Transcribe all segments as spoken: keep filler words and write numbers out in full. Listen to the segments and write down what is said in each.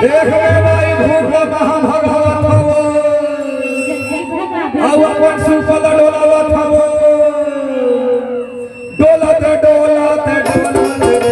देख रे भाई, भूत ला कहाँ भगावत हवो, अउ अपन सुपा ला डोलावत हवो। डोलत, डोलत, डोलत रे।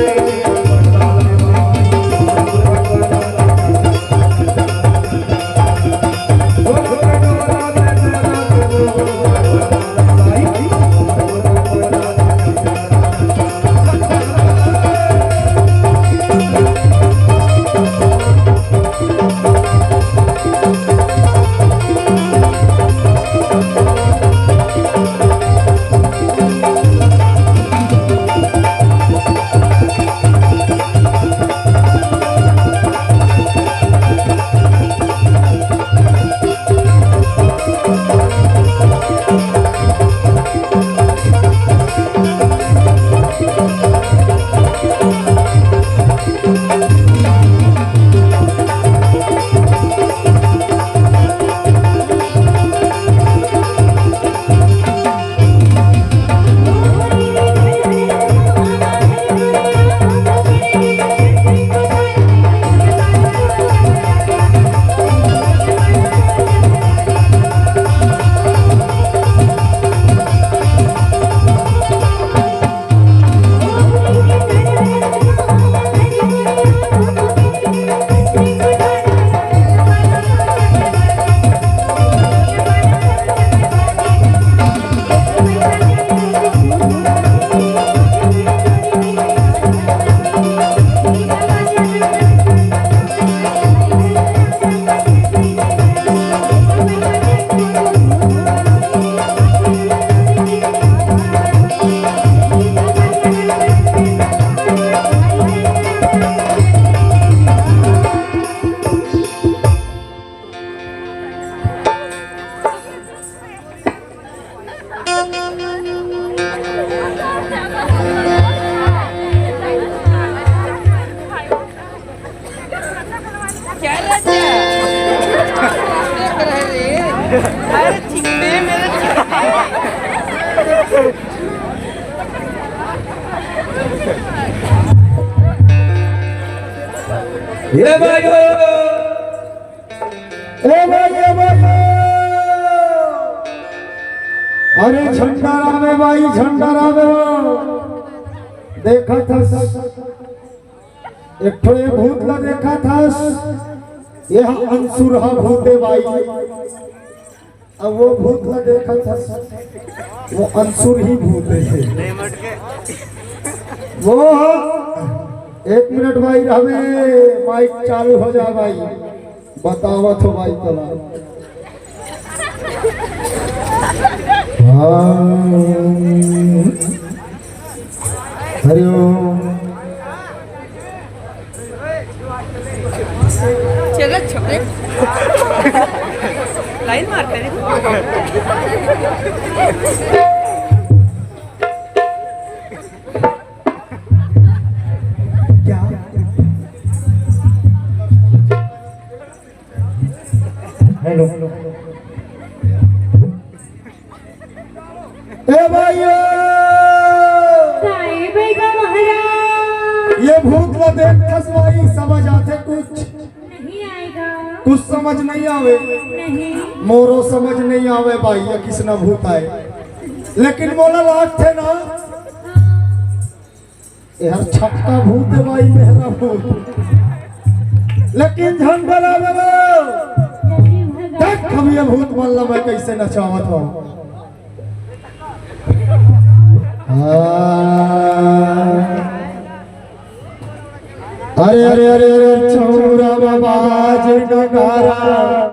क्या रहता है? अरे चिकने मेरे चिकने। ये भाई, ए भाई, ए भाई। अरे झंडा रावे भाई, झंडा रावे। देखत हस, एक ठो ये भूत ला देखत हस, ये अंसुर हा भूत हे भाई। अब वो भूत ला देखत हस, वो अंसुर ही भूत हे। वो, एक मिनट भाई रहबे, माइक चालू हो जा भाई, बतावत हो भाई तोला। हाँ। हरिओम। चलो छोकरे, लाइन मारते हैं। क्या? हेलो। ए भाइयो, काय भैया महाराज? ये भूत ला देख खसवाई, समझ आथे कुछ? नहीं आएगा। कुछ समझ नहीं आवे? नहीं। मोरो समझ नहीं आवे भाई, ये किसना भूत आए, लेकिन मोला लागथे ना, हाँ। एहर छक्का भूत हे भाई, मेहरा भूत। लेकिन झन डरा बाबा। देख, हम ये भूत मन ला मैं कैसे नचावत हूँ। अरे, अरे, अरे, अरे, चौरा बाबा जी नगारा।